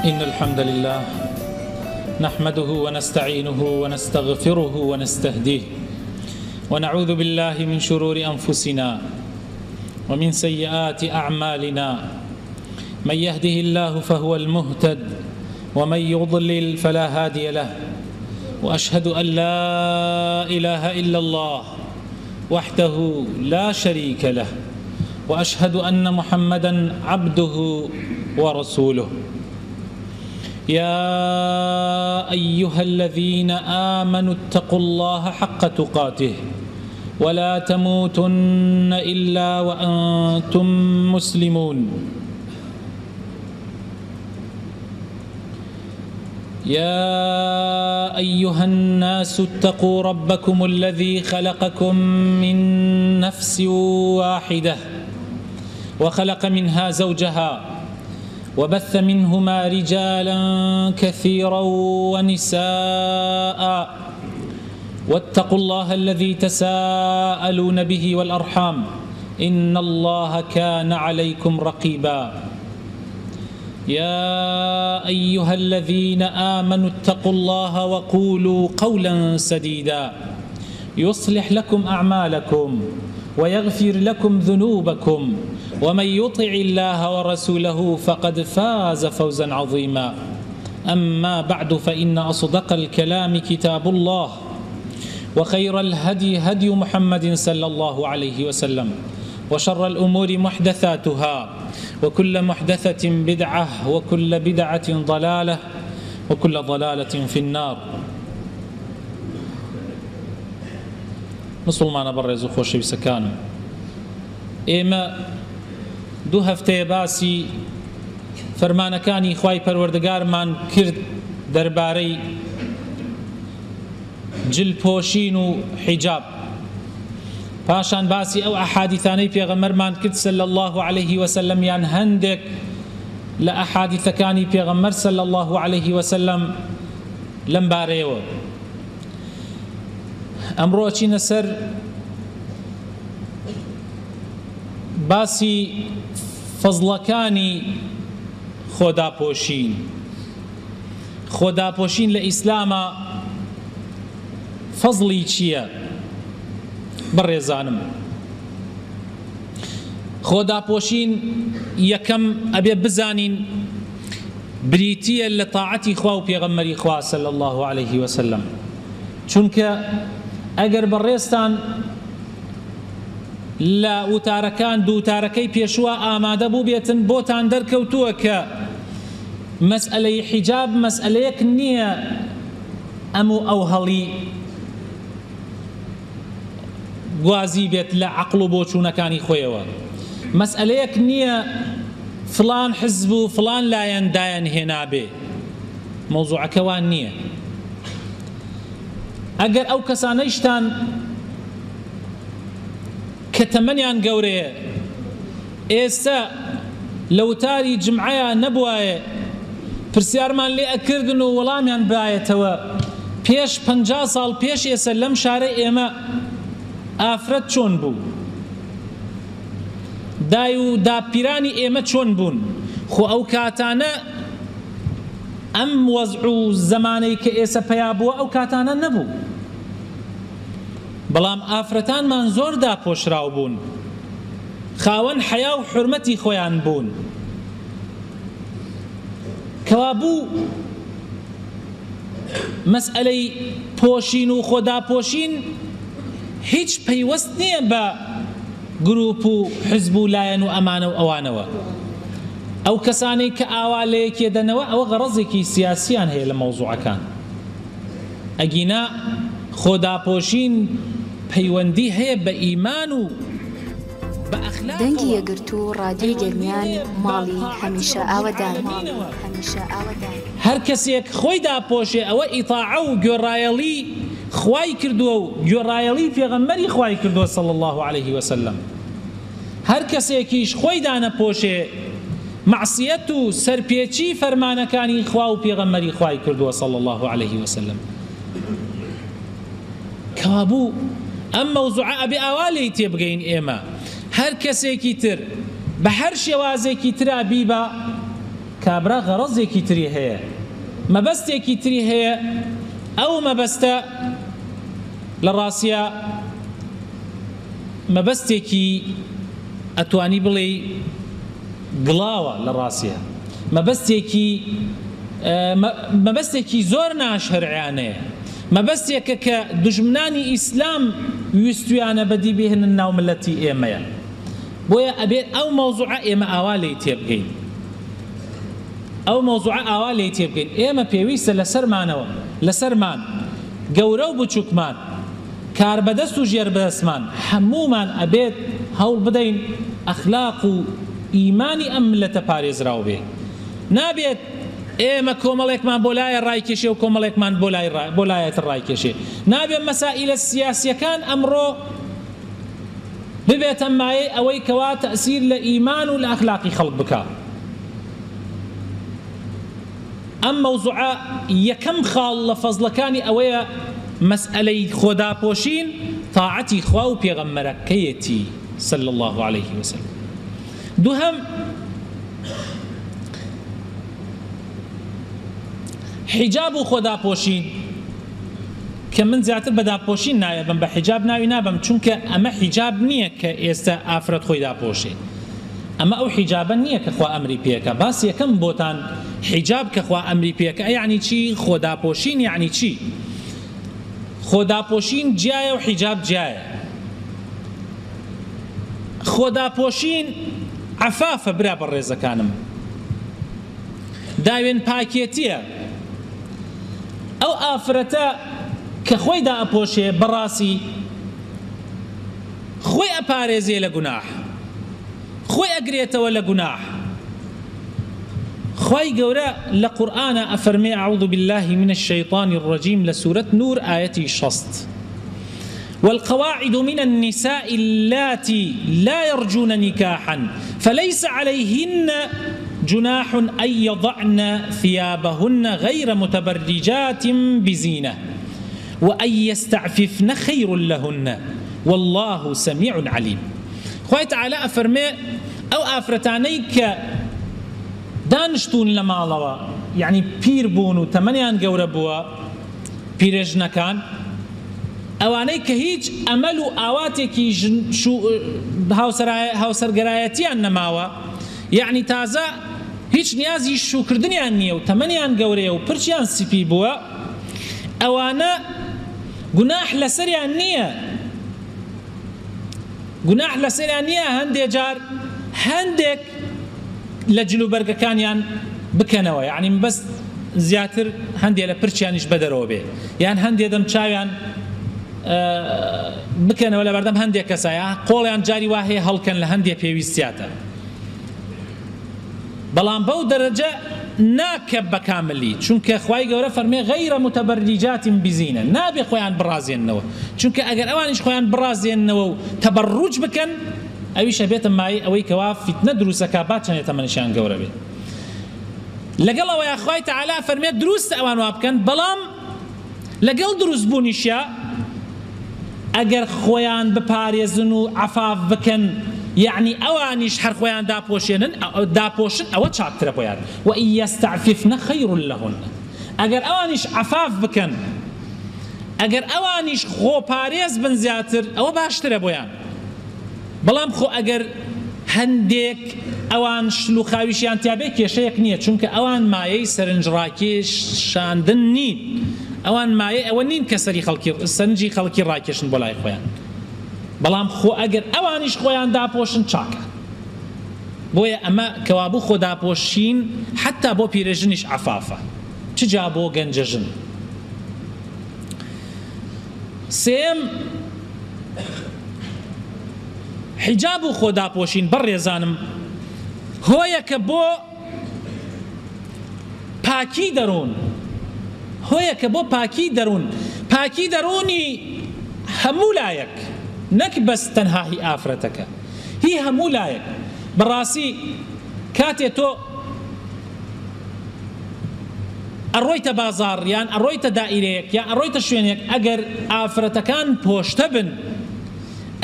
إن الحمد لله نحمده ونستعينه ونستغفره ونستهديه ونعوذ بالله من شرور أنفسنا ومن سيئات أعمالنا من يهده الله فهو المهتد ومن يضلل فلا هادي له وأشهد أن لا إله إلا الله وحده لا شريك له وأشهد أن محمدا عبده ورسوله يا أيها الذين آمنوا اتقوا الله حق تقاته ولا تموتن إلا وأنتم مسلمون يا أيها الناس اتقوا ربكم الذي خلقكم من نفس واحدة وخلق منها زوجها وبث منهما رجالا كثيرا ونساء واتقوا الله الذي تساءلون به والأرحام إن الله كان عليكم رقيبا يا أيها الذين آمنوا اتقوا الله وقولوا قولا سديدا يصلح لكم أعمالكم ويغفر لكم ذنوبكم ومن يطع الله ورسوله فقد فاز فوزا عظيما أما بعد فإن أصدق الكلام كتاب الله وخير الهدي هدي محمد صلى الله عليه وسلم وشر الأمور محدثاتها وكل محدثة بدعة وكل بدعة ضلالة وكل ضلالة في النار. مسوڵمانە بەڕێز و خۆشەویستەکانم، ئێمە دوو هەفتەیە باسی فەرمانەکانی خوای پەروەردگارمان کرد دەربارەی جل پۆشین و حیجاب. پاشان باسی ئەو ئەحادیثانەی پێغەمبەرمان کرد صلی الله علیه وسلم، یان هەندێک لە ئەحادیثەکانی پێغەمبەر صلی الله علیه وسلم لەم بارەیەوە. ئەمڕۆ ئەچینە سەر باسی فەزڵەکانی خۆداپۆشین. خۆداپۆشین لە ئیسلامە فەزڵی چییە؟ بەڕێزانم، خۆداپۆشین یەکەم ئەبێ بزانین بریتییە لە تاعەتی خوا و پێغەمبەری خوا صلی الله علیه وسلم. چونکە ئەگەر بەڕێزتان لە وتارەکان دووتارەکەی پێشووە ئامادە بوو بێتن، بۆتان دەرکەوتووە کە مەسئلەی حیجاب مەسئلەیەک نییە ئەم و ئەو هەڵی گوازی بێت لە عەقڵ و بۆچوونەکانی خۆیەوە، مەسئلەیەک نییە فلان حزب و فلان لایەن دایان هێنابێ، مەوزوعەکە وان نییە. ئەگەر ئەو کەسانەیشتان کە تەمەنیان گەورەیە ئێستا لە وتاری جمعەیە نەبوایە پرسیارمان لێ ئەکردن و وەڵامیان بایەتەوە، پێش 50 ساڵ پێش ئێستا لەم شارە ئێمە ئافرەت چۆن بوو، دای و داپیرانی ئێمە چۆن بوون، خۆ ئەو کاتانە ئەم وەزع و زەمانەی کە ئێستا پەیا بووە ئەو کاتانە نەبوو، بەڵام ئافرەتانمان زۆر داپۆشراو بوون، خاوەن حەیا و حورمەتی خۆیان بوون. کەوابوو مەسئلەی پۆشین و خۆداپۆشین هیچ پەیوەست نییە بە گروپ و حزب و لایەن و ئەمانە و ئەوانەوە. ئەو کەسانەی کە ئاوا لە یەکێ دەنەوە ئەوە غەڕەزێکی سیاسیان هەیە لە مەوزوعەکان. ئەگینا خۆداپۆشین پەیوەندی هەیە بە ئیمان و بە ئەخلاقەوە، دەنگی یەکگرتوو ڕادیۆی پەیوەندی گەرمیان هەیە بە ماڵی تاعەتی هەمیشە ڕەبی ئاوەدان عالەمینەوە. هەمیشە ئاوەدان. هەر کەسێک خۆی داپۆشێ ئەوە ئیتاعە و گوێڕایەڵی خوای کردووە و گوێڕایەڵی پێغەمبەری خوای کردووە صلی الله علیه وسلم. هەر کەسێکیش خۆی دانەپۆشێ معصیەت و سەرپێچی فەرمانەکانی خوا و پێغەمبەری خوای کردووە صلی الله علیه وسلم. کەوابوو ئەم مەوزوعە ئەبێ ئاوا لێی تێبگەین ئێمە هەر کەسێکی تر بە هەر شێوازێکی ترا بیبا کابرا غەڕەزێکی تری هەیە، مەبەستێکی تری هەیە، ئەو مەبەستە لە ڕاستیا مەبەستێکی ئەتوانی بڵێی گڵاوە لە ڕاستیا مەبەستێکی مەبەستێکی زۆر ناشەرعیانەیە، مەبەستێکە کە دوژمنانی ئیسلام ویستویانە بەدی بهێنن ناو مللەتی ئێمەیە. بۆیە ئەبێت ئەو مەوزوعە ئێمە ئاوا لێی تێبگەین ئەو مەوزوعە ئاوا لێی تێبگەین ئێمە پێویستە لەسەرمانەوە لەسەرمان گەورە و بچوکمان کاربەدەست و ژێربەدەستمان هەموومان ئەبێت هەوڵ بدەین ئەخلاق و ئیمانی ئەم مللەتە پارێزراو بێ نابێت ئێمە کۆمەڵێکمان بۆ لایە ڕایکێشێ و کۆمەڵێکمان بۆ لای بۆ لایەتر ڕایکێشێ نابێت مەسائیلە سیاسیەکان ئەمڕۆ ببێتە مایەی ئەوەی کەوا تەئسیر لە ئیمان و لە ئەخلاقی خەڵک بکا. ئەم مەوزوعە یەکەم خاڵ لە فەزڵەکانی ئەوەیە مەسئەلەی خۆداپۆشین تاعەتی خوا و پێغەمبەرەکەیەتی صلی اللە علیه وسلم. دووهەم، حیجاب و خۆداپۆشین کە من زیاتر بە داپۆشین ناوی ئەبەم بە حیجاب ناوی نابەم چونکە ئەمە حیجاب نییە کە ئێستا ئافرەت خۆی داپۆشێ ئەمە ئەو حیجابە نییە کە خوا ئەمری پێکە باس یەکەم بۆتان حیجاب کە خوا ئەمری پێکە یعنی چی خۆداپۆشین یعنی چی خۆداپۆشین جیایە و حیجاب جیایە خۆداپۆشین عەفافە برا بەڕێزەکانم داوێن پاکێتیە ئەو ئافرەتە کە خۆی دائەپۆشێ بەڕاسی خۆی ئەپارێزێ لە گوناح خۆی ئەگرێتەوە لە گوناح خوای گەورە لە قورئانا ئەفەرمێ اعوذ باللە من الشیطان الرجیم لە سورەت نور ئایەتی 60 والقواعد من النساء اللاتی لا يرجون نكاحا فليس عليهن جناح أن يضعن ثيابهن غير متبرجات بزينة وأن يستعففن خير لهن والله سميع عليم. خوای تەعالا ئەفەرمێ ئەو ئافرەتانەی کە دانشتوون لە ماڵەوە یەعنی پیر بوون و تەمەنیان گەورە بووە پیرێژنەکان ئەوانەی کە هیچ ئەمەل و ئاواتێکی هاوسەرگەرایەتیان نەماوە یەعنی تازە هیچ نیازی شووکردنیان نییە و تەمەنیان گەورەیە و پرچیان سپی بووە ئەوانە گوناح لەسەریان نییە گوناح لەسەریان نییە هەندێ جار هەندێک لە جلوبەرگەکانیان بکەنەوە یعنی بەس زیاتر هەندێ لە پرچیانیش بەدەرەوە بێ یان هەندێ دەم چاویان بکەنەوە لە بەردەم هەندێک کەسە یا قۆڵیان جاری وا هەیە هەڵکەن لە هەندێ پێویستیاتە بەڵام بەو دەرەجە ناکە بە کاملی چونکە خوای گەورە فەرمێ غەیرە متبرجات بزینە نابێ خۆیان بڕازێننەوە چونکە ئەگەر ئەوانیش خۆیان بڕازێننەوە و تەبەڕوج بکەن ئەویش ئەبێتە مایەی ئەوەی کەوا فیتنە دروستەکا با چەندێ تەمەنیشیان گەورە بێ لەگەڵ ئەوەیا خوای تەعالا فەرمێ دروستە ئەوان وا بکەن بەڵام لەگەڵ دروست بوونیشیا ئەگەر خۆیان بپارێزن و عەفاف بکەن یەعنی ئەوانیش هەر خۆیان داپۆشێنن داپۆشن ئەوە چاکترە بۆیان وان یستعففن خیر لهن ئەگەر ئەوانیش عەفاف بکەن ئەگەر ئەوانیش خۆپارێز بن زیاتر ئەوە باشترە بۆیان بەڵام خۆ ئەگەر هەندێک ئەوان شل و خاویشیان تیابێ کێشەیەک نییە چونکە ئەوان مایەی سەرنجڕاکێشاندن نین ئەوان مایەی ئەوە نین کە سەری خەڵکی سەرنجی خەڵکی ڕاکێشن بۆ لای خۆیان بەڵام خۆ ئەگەر ئەوانیش خۆیان داپۆشن چاکە بۆیە ئەمە کەوابوو خۆ داپۆشین حەتا بۆ پیرەژنیش عەفافە چ جا بۆ گەنجەژن سێیەم حیجاب و خۆ داپۆشین بەڕێزانم هۆیەکە بۆ پاکی دەروون هۆیەکە بۆ پاکی دەروون پاکی دەروونی هەموو لایەک نەک بەس تەنها هی ئافرەتەکە هی هەموو لایەک بەڕاستی کاتێ تۆ ئەڕۆیتە بازاڕ یان ئەڕۆیتە دائیرەیەک یان ئەڕۆیتە شوێنێک ئەگەر ئافرەتەکان پۆشتە بن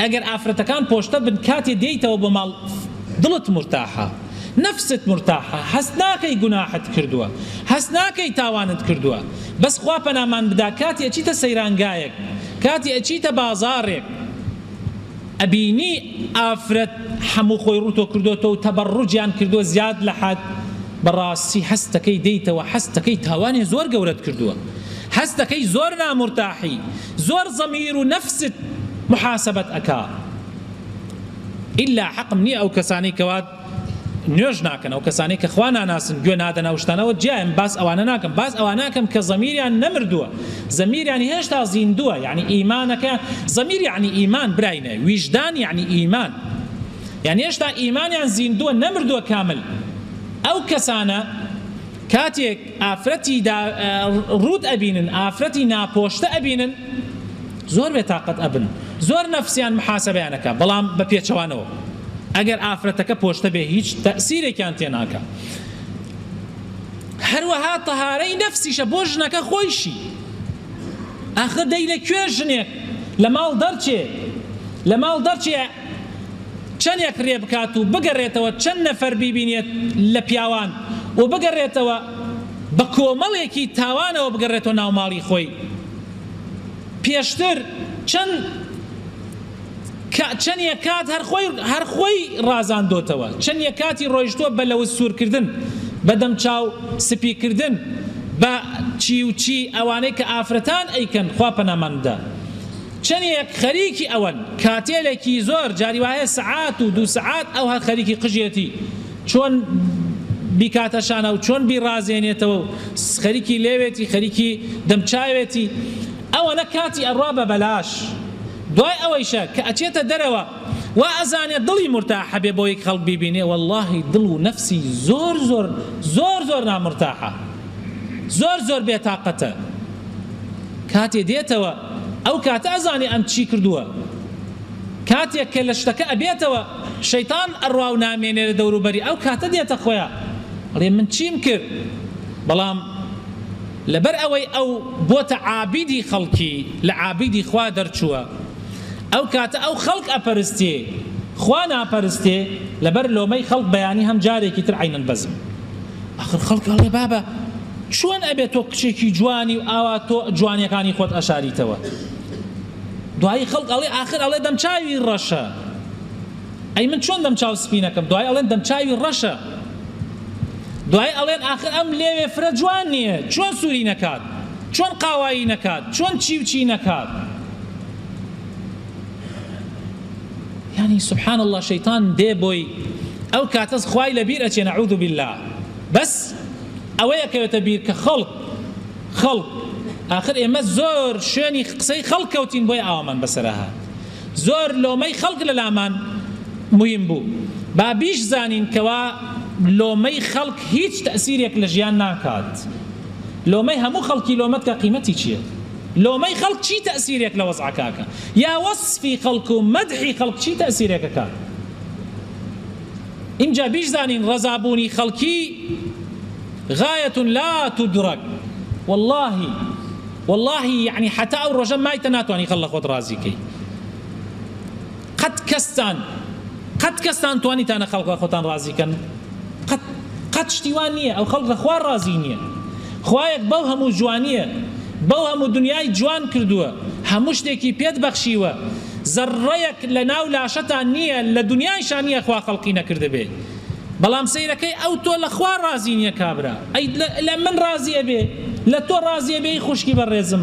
ئەگەر ئافرەتەکان پۆشتە بن کاتێ دێیتەوە بۆ ماڵ دڵت مورتاحە. نەفست مورتاحە هەست ناکەی گوناحت کردووە هەست ناکەی تاوانت کردووە بەس خوا پەنامان بدا کاتی ئەچیتە سەیرانگایەک کاتی ئەچیتە بازاڕێک ئەبینی ئافرەت حەموو خۆی ڕووتۆ کردۆتەوە و تەبەڕوجیان کردووە زیاد لە حەد بەڕاستی هەستەکەی دێیتەوە هەستەکەی تاوانێ زۆر گەورەت کردووە هەستەکەی زۆر نامورتاحی زۆر زەمیر و نەفست محاسەبەت ئەکا ئیلا حەقم نیە ئەو کەسانەی کەوا نوێژ ناکەن ئەو کەسانەی کە خوا ناناسن گوێ نادەن ئەو شتانەوە جیایە من باس ئەوانە ناکەم باس ئەوانە ئەکەم کە زەمیریان نەمردووە زەمیریان هێشتا زیندووە یعنی ئیمانەکە زەمیر یعنی ئیمان براینە ویژدان یعنی ئیمان یعنی هێشتا ئیمانیان زیندووە نەمردووە کامل ئەو کەسانە کاتێک ئافرەتی دا ڕووت ئەبینن ئافرەتی ناپۆشتە ئەبینن زۆر بێتاقەت ئەبن زۆر نەفسیان محاسەبەیان ئەکا بەڵام بە پێچەوانەوە ئەگەر ئافرەتەکە پۆشتە بێ هیچ تەئسیرێکیان تێ ناکا هەروەها تەهارەی نەفسیشە بۆ ژنەکە خۆیشی ئاخر دەی لە کوێ ژنێک لە ماڵ دەرچێ لە ماڵ دەرچێ چەندێک رێ بکات و بگەرێتەوە چەند نەفەر بیبینێت لە پیاوان و بگەرێتەوە بە کۆمەڵێکی تاوانەوە بگەڕێتەوە ناو ماڵی خۆی پێشتر چەند چەندێک کات هەر خۆی هەر خۆی ڕازاندۆتەوە چەندێک کاتی ڕۆیشتووە بە لەوز سوورکردن بە دەمچاو سپیکردن بە چی و چی ئەوانەی کە ئافرەتان ئەیکەن خوا پەنامان بدا چەنێک خەریکی ئەوەن کاتێلێکی زۆر جاری وایە سەعات و دوو سەعات ئەو هەر خەریکی قژێتی چۆن بیکاتە شانە و چۆن بیڕازێنێتەوە و خەریکی لێوێتی خەریکی دەمچاوێتی ئەوەنە کاتی ئەڕوا بە بەلاش دوای ئەوەیشە کە ئەچێتە دەرەوە وا ئەزانێ دڵی مورتاحە بێ بۆی خەڵک بیبینێ وەڵاهی دڵ و نەفسی زۆر زۆر زۆر زۆر نامورتاحە زۆر زۆر بێتاقەتە کاتێ دێتەوە ئەو کاتە ئەزانێ ئەم چی کردووە کاتێک کە لە شتەکە ئەبێتەوە شەیتان ئەڕوا و نامێنێ لە دەوروبەری ئەو کاتە دێتە خۆیا ئەڵێ من چیم کرد بەڵام لەبەر ئەوەی ئەو بۆتە عابیدی خەڵکی لە عابیدی خوا دەرچووە ئەو کاتە ئەو خەڵک ئەپەرستێ خوا ناپەرستێ لەبەر لۆمەی خەڵک بەیانی هەم جارێکی تر عەینەن بەزم ئاخر خەڵک ئەڵێ بابە چۆن ئەبێ تۆ کچێکی جوانی و ئاوا تۆ جوانیەکانی خۆت ئەشاریتەوە دوایی خەڵک ئەڵێ ئاخر ئەڵێ دەمچاوی ڕەشە ئەی من چۆن دەمچاو سپی نەکەم دوایی ئەڵێن دەمچاوی ڕەشە دوایی ئەڵێن ئاخر ئەم لێوێ فرە جوان نییە چۆن سووری نەکات چۆن قاوایی نەکات چۆن چی و چی نەکات یانی سبحان اللە شەیتان دێ بۆی ئەو کاتەس خوای لە بیر ئەچێ نعوذ باللە بەس ئەوەی ئەکەوێتە بیر کە خەڵک خەڵک ئاخر ئێمە زۆر شوێنی قسەی خەڵک کەوتین بۆیە ئاوامان بەسەرا هات زۆر لۆمەی خەڵک لەلامان مویم بوو با بیشزانین کەوا لۆمەی خەڵک هیچ تەئسیرێک لە ژیان ناکات لۆمەی هەموو خەڵکی لۆمەت کە قیمەتی چیە لۆمەی خەڵک چی تەئسیرێک لە وەزعەکە ئەکا یا وەسفی خەڵک و مەدحی خەڵک چی تەئسیرێک ئەکا ئینجا بیشزانین ڕەزابوونی خەڵکی غایە لا تدرک واللهی واللهی یەعنی حەتا ئەو ڕۆژە مایتە ناتوانی خەڵک لە خۆت ڕازی کەی قەت کەستان قەت کەستان توانیتانە خەڵک لە خۆتان ڕازی کەن قەت قەت شتی وا نییە ئەو خەڵک لە خوا ڕازی نییە خوایەک بەو هەموو جوانییە بەو هەموو دنیای جوان کردووە هەموو شتێکی پێت بەخشیوە زەڕڕەیەک لە ناو لاشەتان نییە لە دنیایشا نییە خوا خەڵقی نەکردبێ بەڵام سەیرەکەی ئەو تۆ لە خوا ڕازی نییە کابرا ئەی لە من ڕازی ئەبێ لە تۆ ڕازی ئەبێ ئی خوشکی بەڕێزم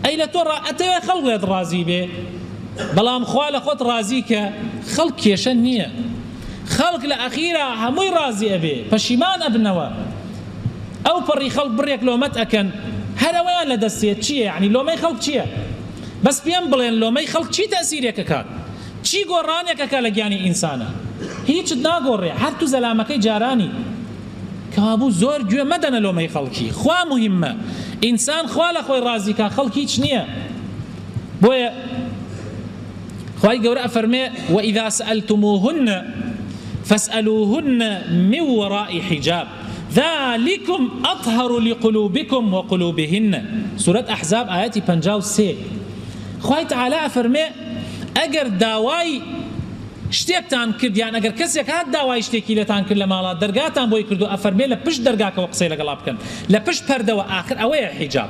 ئەی لە تۆ ڕا ئەتەوێ خەڵک لێت ڕازی بێ بەڵام خوا لە خۆت ڕازی کە خەڵک کێشە نییە خەڵک لە ئەخیرا هەمووی ڕازی ئەبێ پەشیمان ئەبنەوە ئەو پەڕی خەڵک بڕێک لۆمەت ئەکەن هەر ئەوەیان لە دەست دێت چییە یەعنی لۆمەی خەڵک چییە بەس پێم بڵێن لۆمەی خەڵک چی تەئسیرێک ئەکات چی گۆڕانێک ئەکا لە گیانی ئینسانا هیچت ناگۆڕێ هەر تو زەلامەکەی جارانی کەوابوو زۆر گوێ مەدەنە لۆمەی خەڵکی خوا موهیمە ئینسان خوا لە خۆی ڕازی کا خەڵک هیچ نییە بۆیە خوای گەورە ئەفەرمێ وإذا سألتموهن فاسألوهن من وراء حجاب ذلكم أطهر لقلوبكم وقلوبهن سورة أحزاب ئایەتی 53 خوای تعالی ئەفەرمێ ئەگەر داوای شتێکتان کرد یان ئەگەر کەسێک هات داوای شتێکی لێتان کرد لە ماڵا دەرگاتان بۆی کردو ئەفەرمێ لە پشت دەرگاکەوە قسەی لەگەڵا بکەن لە پشت پەردەوە ئاخر ئەوەیە حیجاب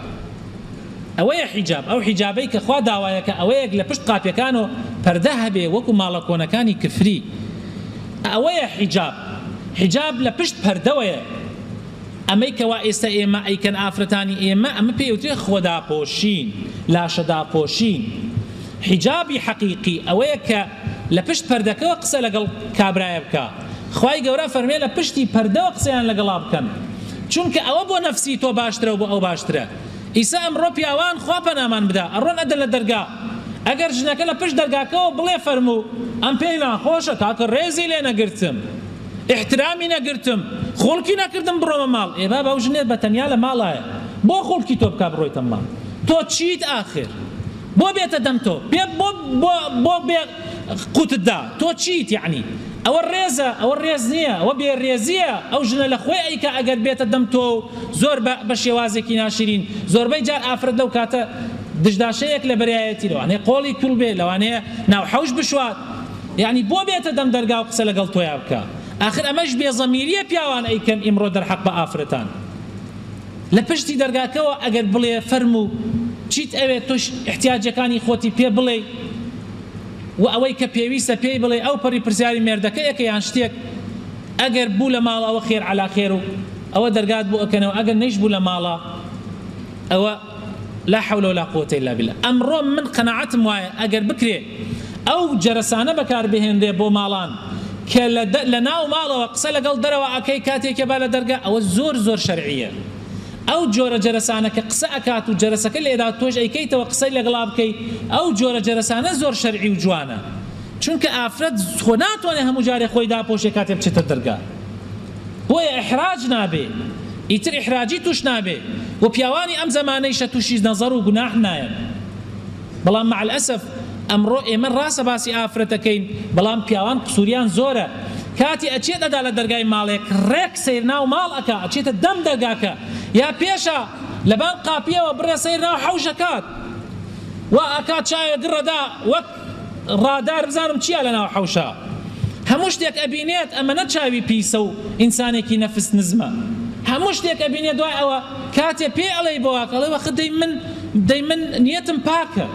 ئەوەیە حیجاب ئەو حیجابەی کە خوا داوایەکە ئەوەیەک لە پشت قاپیەکانەوە پەردە هەبێ وەکو ماڵە کۆنەکانی کفری ئەوەیە حیجاب حیجاب لە پشت پەردەوەیە ئەمەی کەوا ئێستا ئێمە ئەیکەن ئافرەتانی ئێمە ئەمە پێی ئەوترێ خۆداپۆشین لاشەداپۆشین حیجابی حەقیقی ئەوەیە کە لە پشت پەردەکەوە قسە لەگەڵ کابرایە بکا خوای گەورە فەرمێ لە پشتی پەردەوە قسەیان لەگەڵا بکەن چونکە ئەوە بۆ نەفسی تۆ باشترە و بۆ ئەو باشترە ئیسە ئەمڕۆ پیاوان خوا پەنامان بدا ئەڕۆن ئەدەن لە دەرگا ئەگەر ژنەکە لە پشت دەرگاکەوە بڵێ فەرموو ئەم پێی ناخۆشە کاکە ڕێزی لێ نەگرتم ئیحترامی نەگرتم خوڵکی نەکردم بڕۆمە ماڵ ئێ بابە ئەو ژنێت بە تەنیا لە ماڵایە بۆ خوڵکی تۆ بکا بڕۆیتە ماڵ تۆ چیت ئاخر بۆ بێتە دەم تۆ پێ بۆ بۆ بۆ بێ قوتت دا تۆ چیت یەعنی ئەوە ڕێزە ئەوە ڕێز نییە ئەوە بێ ڕێزییە ئەو ژنە لە خۆی ئەیکا ئەگەر بێتە دەم تۆ و زۆر بە بە شێوازێکی ناشرین زۆربەی جار ئافرەت لەو کاتە دشداشەیەک لە بەرایەتی لەوانەیە قۆڵی کول بێ لەوانەیە ناو حەوش بشوات یەعنی بۆ بێتە دەم دەرگا و قسە لەگەڵ تۆیا بکا ئاخر ئەمەش بێ زەمیریە پیاوان ئەیکەن ئیمڕۆ دەرحەق بە ئافرەتان لە پشتی دەرگاکەوە ئەگەر بڵێ فەرموو چیت ئەوێ تۆش ئیحتیاجەکانی خۆتی پێ بڵێی و ئەوەی کە پێویستە پێی بڵێ ئەو پەڕی پرسیاری مێردەکە ئەکە یان شتێک ئەگەر بوو لە ماڵ ئەوە خێر عەلا خێر و ئەوە دەرگات بۆ ئەکەنەوە ئەگەر نەیش بوو لە ماڵا ئەوە لا حول ولا قوة الا بالله ئەمڕۆ من قەناعەتم وایە ئەگەر بکرێ ئەو جەرەسانە بەکار بهێنرێ بۆ ماڵان کە لە ناو ماڵەوە قسە لەگەڵ دەرەوە ئەکەی کاتێکێ با لە دەرگا ئەوە زۆر زۆر شەرعیە ئەو جۆرە جەرەسانە کە قسە ئەکات و جەرەسەکە لێدا تۆش ئەیکەیتەوە قسەی لەگەڵا بکەی ئەو جۆرە جەرەسانە زۆر شەرعی و جوانە چونکە ئافرەت خۆ ناتوانێ هەموو جارێ خۆی داپۆشێ کاتێ بچێتە دەرگا بۆیە ئیحراج نابێ ئیتر ئیحراجی توش نابێ و پیاوانی ئەم زەمانەیشە توشی نەزەر و گوناح نایەن بەڵام مع الاسف ئەمڕۆ ئێمە ڕاستە باسی ئافرەتەکەین بەڵام پیاوان قسوریان زۆرە کاتی ئەچێت ئەدا لە دەرگای ماڵێک ڕێک سەیر ناو ماڵ ئەکا ئەچێتە دەم دەرگاکە یا پێشە لەبان قاپیەوە بڕێ سەیر ناو حەوشەکات وا ئەکات چاوێ گڕەدا وەک ڕادار بزانم چیە لەناو حەوشە هەموو شتێک ئەبینێت ئەمەنە چاوی پیسە و ئینسانێکی نەفس نزمە هەموو شتێک ئەبینێت دوای ئەوە کاتێ پێی ئەڵێی بۆ واکە ئەڵێ وەخت دەی من دەی من نیەتم پاکە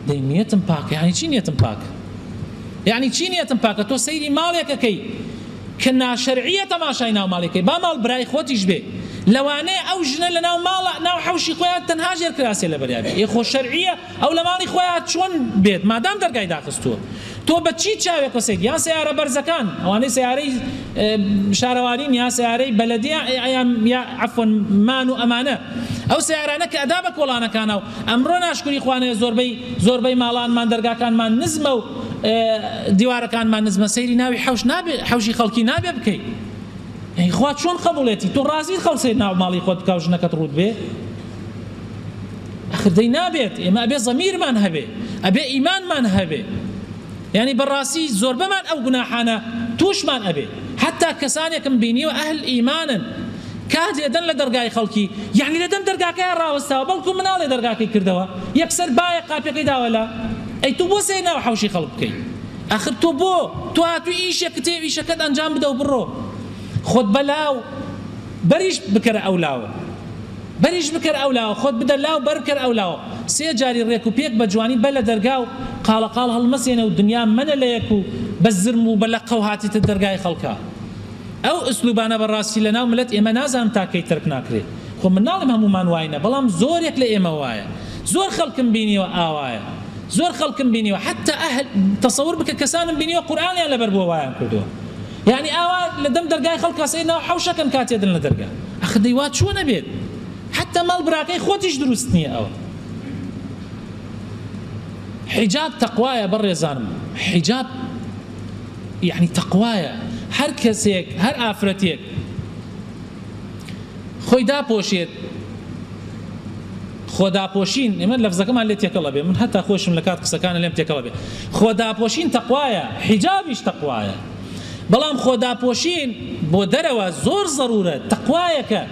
دەی نیەتم پاکە یعنی چی نیەتم پاکە یعنی چی نیەتم پاکە تۆ سەیری ماڵێکەکەی کە ناشەرعیە تەماشای ناو ماڵێکەی با ماڵ برای خۆتیش بێ لەوانەیە ئەو ژنە لە ناو ماڵە ناو حەوشی خۆیان تەنها ژێر کراسێ لەبەریا بێ ئێ خۆ شەرعیە ئەو لە ماڵی خۆیا چۆن بێت مادام دەرگای داخستووە تۆ بە چی چاوێکەوە سەیر یان سەیارە بەرزەکان ئەوانەی سەیارەی شارەوانین یا سەیارەی بەلەدیە یان یا عەفوەن مان و ئەمانە ئەو سەیارانە کە ئەدا بە کۆڵانەکانا و ئەمڕۆ ناشکوری خوانەیە زۆربەی زۆربەی ماڵانمان دەرگاکانمان نزمە و دیوارەکانمان نزمە سەیری ناوی حەوش نابێ حەوشی خەڵکی نابێ بکەی ئەی خوا چۆن قەبوڵێتی تۆ ڕازیت خەڵک سەیر ناو ماڵی خۆت بکا و ژنەکەت ڕووت بێ ئەخر دەی نابێت ئێمە ئەبێ زەمیرمان هەبێ ئەبێ ئیمانمان هەبێ یعنی بەڕاستی زۆربەمان ئەو گوناحانە تووشمان ئەبێ حتا کەسانێکم بینیوە ئەهل ئیمانن کات لێدەن لە دەرگای خەڵکی یعنی لە دەم دەرگاکەیان ڕاوەستاوە بەڵکو مناڵێ دەرگاکەی کردەوە یەکسەر بایە قاپیەکەی داوە لە ئەی تۆ بۆ سەیر ناو حەوشی خەڵک بکەی ئەخر تۆ بۆ تۆ هاتووی ئیشێکت هەیە ئیشەکەت ئەنجام بدە و بڕۆ خۆت بەلاو بەریش بکەرە ئەو لاوە بەریش بکەر ئەو لاوە خۆت بدە لاو بەر بکەر ئەو لاوە سێ جاری ڕێک و پێک بە جوانی بە لە دەرگا و قاڵە قاڵ هەڵمەسێنە و دنیا مەنە لە یەک و بە زرم و بە لەقەو هاتیتە دەرگای خەڵکا ئەو ئسلوبانە بە ڕاستی لە ناو ملەت ئێمە نازانم تا کەی تەرک ناکرێ خۆ من ناڵێم هەموومان واینە بەڵام زۆرێک لە ئێمە وایە زۆر خەڵکم بینیوە ئاوایە زۆر خەڵکم بینیوە حەتا ئەهل تەسەور بکە کەسانم بینیوە قورئانیان لەبەر بووە وایان کردووە یانی ئاوا لە دەم دەرگای خەڵکا سەیر ناو حەوشەکەن کاتێ دن لە دەرگا ئەخر دەی وا چۆن ئەبێت حەتا ماڵ براکەی خۆتیش دروست نییە ئەوە حیجاب تەقوایە بەڕێزانم حیجاب یعنی تەقوایە هەر کەسێک هەر ئافرەتێک خۆی داپۆشێت خۆداپۆشین ئێمە لەفزەکەمان لێ تێکەڵە بێ من هەتا خۆشم لە کات قسەکانە لێم تێکەڵە بێ خۆداپۆشین تەقوایە حیجابیش تەقوایە بەڵام خۆداپۆشین بۆ دەرەوە زۆر زەرورە تەقوایەکە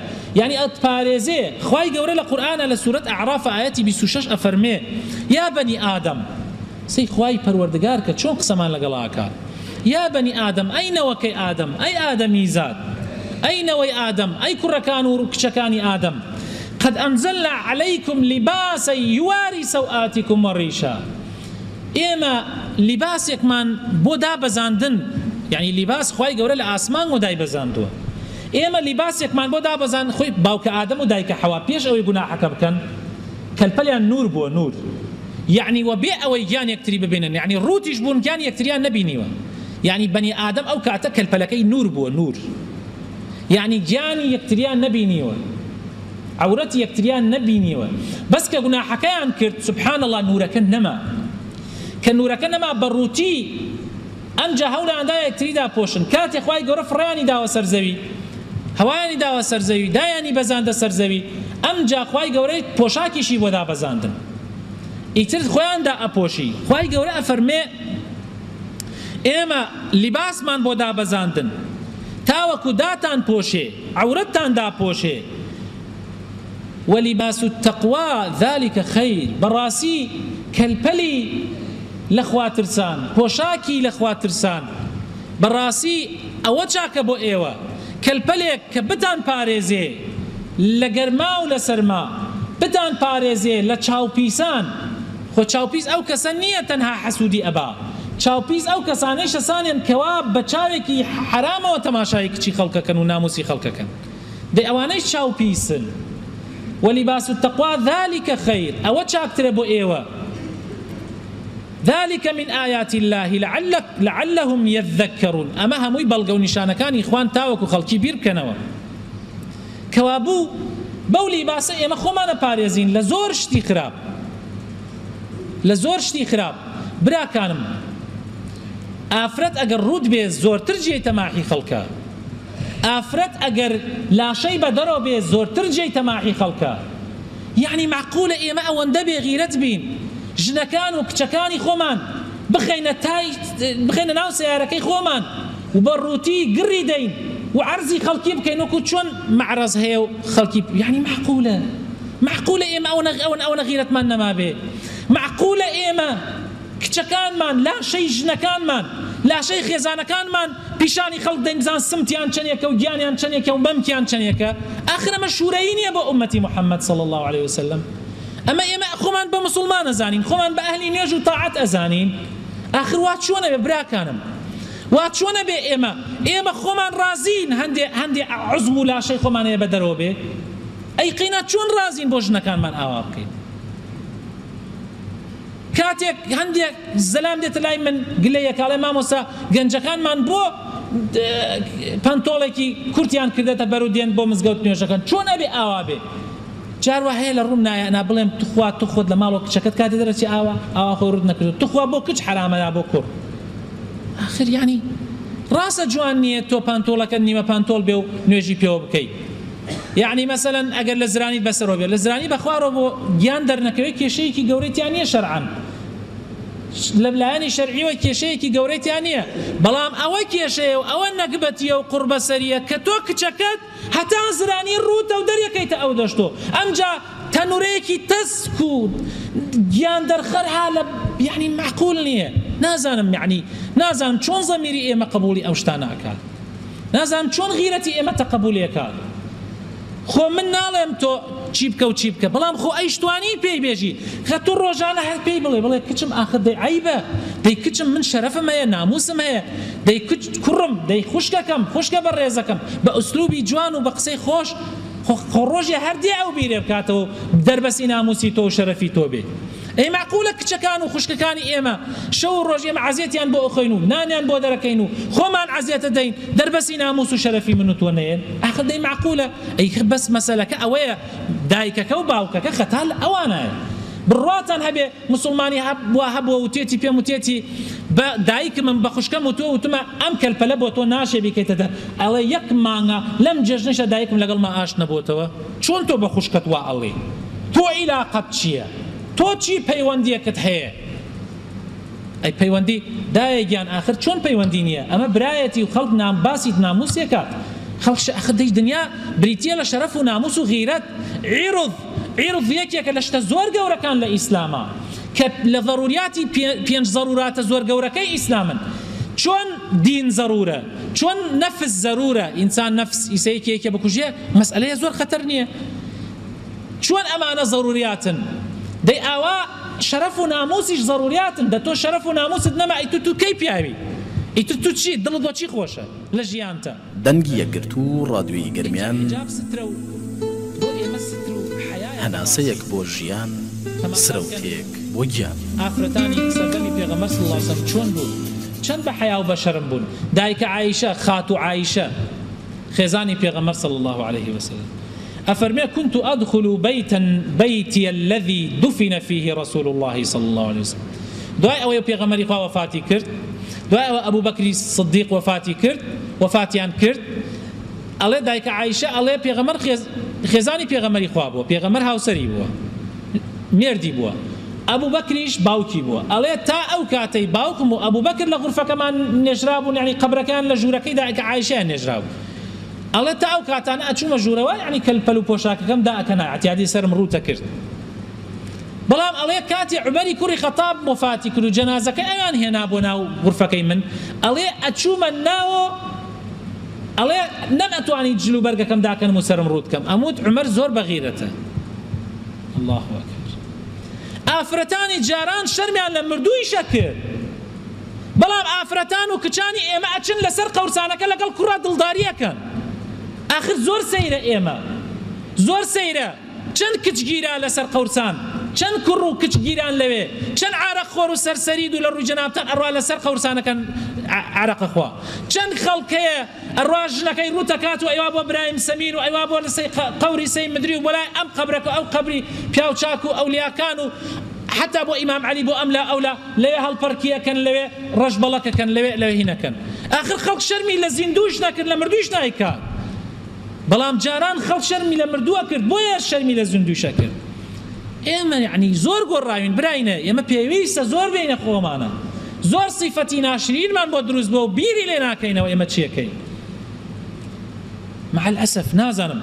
یعنی ئەتپارێزێ خوای گەورە لە قورئانە لە سورەت ئەعراف ئایەتی 26 ئەفەرمێ یا بەنی ئادەم. سەی خوای پەروەردگار کە چۆن قسەمان لەگەڵا ئەکا یا بەنی ئادەم ئەی نەوەکەی ئادەم ئەی ئادەمیزاد ئەی نەوەی ئادەم ئەی کوڕەکان و کچەکانی ئادەم قد انزلنا علیکم لباسا یواری سوآتکم وریشا ئێمە لیباسێکمان بۆ دابەزاندن یعنی لیباس خوای گەورە لە ئاسمانەوە دایبەزاندووە ئێمە لیباسێکمان بۆ دابەزان خۆی باوکە ئادەم و دایکە حەوا پێش ئەوەی گوناحەکە بکەن کەلپەلیان نور بووە نور یەعنی وە بێ ئەوەی گیان یەکتری ببینن یەعنی ڕووتیش بوون گیان یەکتریان نەبینیوە یەعنی بەنی ئادەم ئەو کاتە کەلپەلەکەی نور بووە نور یەعنی گیانی یەکتریان نەبینیوە عەورەتی یەکتریان نەبینیوە بەس کە گوناحەکەیان کرد سبحان اللە نورەکە نەما کە نورەکە نەما بە ڕووتی ئەمجا هەوڵیان دا یەکتری داپۆشن کاتێ خوای گەورە فڕێیانی داوە سەر زەوی هەوایانی داوە سەر زەوی دایانی بەزاندە سەر زەوی ئەمجا خوای گەورە پۆشاکیشی بۆ دابەزاندن ئیتر خۆیان دائەپۆشی خوای گەورە ئەفەرمێ ئێمە لیباسمان بۆ دابەزاندن تاوەکو داتان پۆشێ عەورەتتان داپۆشێ ولباس التقوی ذلک خیر بەڕاسی کەلپەلی لە خوا ترسان پۆشاکی لە خوا ترسان بەڕاسی ئەوە چاکە بۆ ئێوە کەلپەلێک کە بتان پارێزێ لە گەرما و لە سەرما بتان پارێزێ لە چاوپیسان خۆ چاوپیس ئەو کەسە نیە تەنها حەسودی ئەبا چاوپیس ئەو کەسانەیشە سانێن کەوا بە چاوێکی حەرامەوە تەماشای کچی خەڵکەکەن و ناموسی خەڵکەکەن دەی ئەوانەیش چاو پیسن ولباس التقوی ذلک خیر ئەوە چاکترە بۆ ئێوە ذلک من آیات اللە لعلهم یذکرون ئەمە هەمووی بەڵگە و نیشانەکانی خوان تاوەکو خەڵکی بیر بکەنەوە کەوابوو بەو لیباسە ئێمە خۆمان ئەپارێزین لە زۆر شتی خراپ لە زۆر شتی خراپ براکانم ئافرەت ئەگەر ڕووت بێ زۆرتر جێی تەماحی خەڵکە ئافرەت ئەگەر لاشەی بە دەرۆ بێ زۆرتر جێی تەماحی خەڵکە یەعنی مەعقولە ئێمە ئەوەندە بێ غیرەت بین ژنەکان و کچەکانی خۆمان بخەینە تای بخەینە ناو سەیارەکەی خۆمان و بە ڕووتی گڕی دەین و عەرزی خەڵکی بکەین وەکو چۆن مەعرەز هەیە و خەڵکی یەعنی مەعقولە مەعقولە ئێمە ئەوەنە ئەوەنە غیرەتمان نەمابێ مەعقولە ئێمە کچەکانمان، لاشەی ژنەکانمان، لاشەی خێزانەکانمان پیشانی خەڵک دەین بزان سمتیان چەنێکە و گیانیان چەنێکە و مەمکیان چەنێکە، ئاخر ئەمە شورەیی نیە بۆ ئوممەتی محمد صلی اللە علیە وسلم، ئەمە ئێمە خۆمان بە موسڵمان ئەزانین، خۆمان بە ئەهلی نوێژ و تاعەت ئەزانین، ئاخر وا چۆن ئەبێ براکانم، وا چۆن ئەبێ ئێمە ئێمە خۆمان ڕازین هەندێ هەندێ عوزو و لاشەی خۆمان هەیە بە دەرەوە بێ، ئەی قینا چۆن ڕازین بۆ ژنەکانمان ئاوا بکەین؟ کاتێک هەندێک زەلام دێتە لای من گلەیەکە ئەڵێ مامۆستا گەنجەکانمان بۆ پەنتۆڵێکی کورتیان کردێتە بەر و دێن بۆ مزگەوت نوێژەکەن چۆن ئەبێ ئاوا بێ جار وا هەیە لە ڕووم نایە نا بڵێم توخوا تو خۆت لە ماڵەوە کچەکەت کاتێ دەرەچێ ئاوا ئاوا خۆی ڕووت نەکردو توخوا بۆ کچ حەرامە یا بۆ کوڕ ئاخر یانی ڕاستە جوان نییە تۆ پانتۆڵەکەت نیمە پانتۆڵ بێ و نوێژی پێوە بکەی یەعنی مەسەلەن ئەگەر لە زرانیت بەسەرەوە بێت لە زرانی بەخوارەوە بۆ گیان دەرنەکەوێت کێشەیەکی گەورەی تیا نییە شەرعەن لە لایەنی شەرعیەوە کێشەیەکی گەورەی تیا نییە بەڵام ئەوە کێشەیە و ئەوە نەگبەتیە و قوڕبەسەریە کە تۆ کچەکەت هەتا زرانی ڕووتە و دەریەکەیتە ئەو دەشتۆ ئەمجا تەنورەیەکی تەسک و گیان دەرخەر ها لە یعنی معقول نییە نازانم یعنی نازانم چۆن زەمیری ئێمە قبوڵی ئەو شتانە ئەکات نازانم چۆن غیرەتی ئێمە تەقەبولی ئەکات خۆ من ناڵێم تۆ چی بکە و چی بکە بەڵام خۆ ئەیشتوانی پێی بێژی خە تۆ ڕۆژانە هەر پێی بڵێ بڵێ کچم ئاخر دەی عەیبە دەی کچم من شەرەفم هەیە ناموسم هەیە دەی کچ کوڕم دەی خوشکەکەم خوشکە بەڕێزەکەم بە ئوسلوبی جوان و بە قسەی خۆش خۆ خۆ ڕۆژێ هەر دێ ئەو بیرێ بکاتەوە و دەربەسی ناموسی تۆ و شەرەفی تۆ بێ. ئەی مەعقولە کچەکان و خوشکەکانی ئێمە شەو و ڕۆژ ئێمە عەزێتیان بۆ ئەخۆین و نانیان بۆ دەرەکەین و خۆمان عەزێتە دەین دەربەسی ناموس و شەرەفی من و تۆ نەیەن ئاخر دەی مەعقولە ئەی بەس مەسەلەکە ئەوەیە دایکەکە و باوکەکە خەتا لە ئەوانایە بڕواتان هەبێ موسڵمانی وا هەبووە وتێتی پێم وتێتی بە دایکمم بە خوشکەم وتووە وتومە ئەم کەلپەلە بۆ تۆ ناشێ بیکەیتە دەر ئەڵێ یەک مانگە لەم جێژنەشا دایکم لەگەڵما ئاشت نەبووەتەوە چۆن تۆ بە خوشکەت وا ئەڵێی تۆ عیلاقەت چیە تۆ چی پەیوەندیەکت هەیە ئەی پەیوەندی دایە گیان ئاخر چۆن پەیوەندی نیە ئەمە برایەتی و خەڵک نام باسی ناموسێ کات خەڵک ئاخر دەی دنیا بریتیە لە شەرەف و ناموس و غیرەت عیڕض عیڕض یەکێکە لە شتە زۆر گەورەکان لە ئیسلاما. کە لە زەروریاتی پێنج زەروراتە زۆر گەورەکەی ئیسلامن. چۆن دین زەرورە، چۆن نەفس زەرورە، ئینسان نەفس ئیسە یەکێ یەکێ بکوژێ مەسئەلەیە زۆر خەتەر نییە؟ چۆن ئەمانە زەروریاتن دەی ئاوا شەرەف و ناموسیش زەروریاتن، دە تۆ شەرەف و ناموست نەما ئیتر تو کەی پیاوی؟ ئیتر تو چیت؟ دڵت بۆ چی خۆشە لە ژیانتا؟ دەنگی یەکگرتوو ڕادیۆی ئینجا گەرمیان. حیجاب سترە و بۆ ئێمە ستر و حەیایە بەڕاستی. هەناسەیەک بۆ ژیان تەماشا بکەن سرەوتێک بۆ گیان. ئافرەتانی سەردەمی پێغەمبەر صلی اللە علیە وسلم چۆن بوون چەند بە حەیا و بە شەرم بوون دایکە عائیشە خاتوو عائیشە خێزانی پێغەمبەر صلی اللە علیه وسلم ئەفەرمێ كنت أدخل بيتا بيتي الذي دفن فيه رسول الله صلی اللە علیه وسلم دوای ئەوەی پێغەمبەری خوا وەفاتی کرد دوای ئەوە ئەبوبەکری صدیق وەفاتی کرد وەفاتیان کرد ئەڵێ دایکە عائیشە ئەڵێ پێغەمبەر خێزانی پێغەمبەری خوا بووە پێغەمبەر هاوسەری بووە مێردی بووە ئەبوبەکریش باوکی بووە ئەڵێ تا ئەو کاتەی باوکم و ئەبوبەکر لە غورفەکەمان نێژرابوون یانی قەبرەکەیان لە ژوورەکەی دایکە عائیشەیان نێژرابوو ئەڵێ تا ئەو کاتانە ئەچوومە ژوورەوە یانی کەل پەل و پۆشاکەکەم دائەکەنا ئیعتیادی سەرم ڕووتە کرد بەڵام ئەڵێ کاتێ عومەری کوڕی خەتاب وەفاتی کرد و جەنازەکەی ئەویان هێنا بۆ ناو غورفەکەی من ئەڵێ ئەچوومە ناوۆ ئەڵێ نەمئەتوانی جل و بەرگەکەم داکەنم و سەرم ڕووت کەم ئەموت عومەر زۆر بەغیرەتە اللە اکبر ئافرەتانی جاران شەرمیان لە مردوویش ئەکرد بەڵام ئافرەتان و کچانی ئێمە ئەچن لەسەر قەورسانەکە لەگەڵ کوڕا دڵداری ئەکەن ئاخر زۆر سەیرە ئێمە زۆر سەیرە چەند کچ گیرا لەسەر قەورسان چەند کوڕ و کچ گیران لەوێ چەند عارەق خۆر و سەرسەری دوو لە ڕووی جەنابتان ئەڕوا لەسەر قەورسانەکان عارەق ئەخوا چەند خەڵک هەیە ئەڕوا ژنەکەی ڕووت ئەکات و ئەیوا بۆ برایم سەمین و ئەیوا بۆ لەسەی قەوری سەی مدری و بۆ لای ئەم قەبرەکە ئەو قەبری پیاو چاک و ئەولیاکان و حەتا بۆ ئیمام عەلی بۆ ئەم لا ئەو لا لەوێ هەڵپەرکی ئەکەن لەوێ ڕەش بەڵەک ئەکەن لەوێ لەوێ هین ئەکەن ئاخر خەڵک شەرمی لە زیندووش نەکرد لە مردوویش نایکات بەڵام جاران خەڵک شەرمی لە مردوو ئەکرد بۆیە شەرمی لە زیندوویش ئەکرد ئێمە یەعنی زۆر گۆڕاوین براینە ئێمە پێویستە زۆر بێینە خۆمانە زۆر سیفەتی ناشرینمان بۆ دروست بووە و بیری لێ ناکەینەوە ئێمە چیەکەین مع الاسف نازانم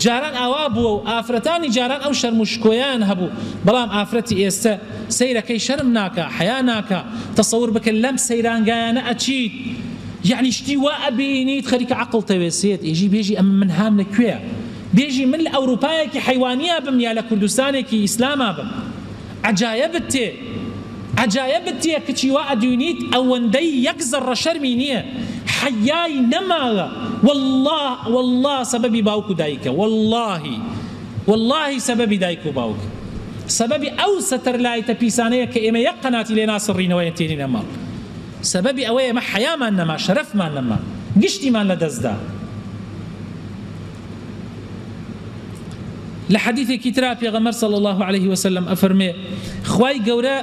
جاران ئاوا بووە و ئافرەتانی جاران ئەو شەرم و شکۆیان هەبوو بەڵام ئافرەتی ئێستە سەیرەکەی شەرم ناکا حەیا ناکا تەسەور بکە لەم سەیرانگایانە ئەچیت یەعنی شتی وا ئەبینیت خەریکە عەقڵ تەوێسێت ئێژی بێژی ئەمە من هام لە کوێیە بێژی من لە ئەوروپایەکی حەیوانیا بم یا لە کوردستانێکی ئیسلاما بم عەجایەبت تێ عەجایەبت تێ کچی وا ئەدوینیت ئەوەندەی یەک زەڕە شەرمی نیە حەیای نەماوە واللە واللە سەبەبی باوک و دایکە واللەهی واللەهی سەبەبی دایک و باوک سەبەبی ئەو سەتەرلایتە پیسانەیە کە ئێمە یەک قەناتی لێ ناسڕینەوە تێنینە ماڵ سەبەبی ئەوەیە ئێمە حەیامان نەما شەرەفمان نەما گشتیمان لەدەست دا. لە حەدیثێکی ترا پێغەمبەر صلی اللە علیه وسلم ئەفەرمێ خوای گەورە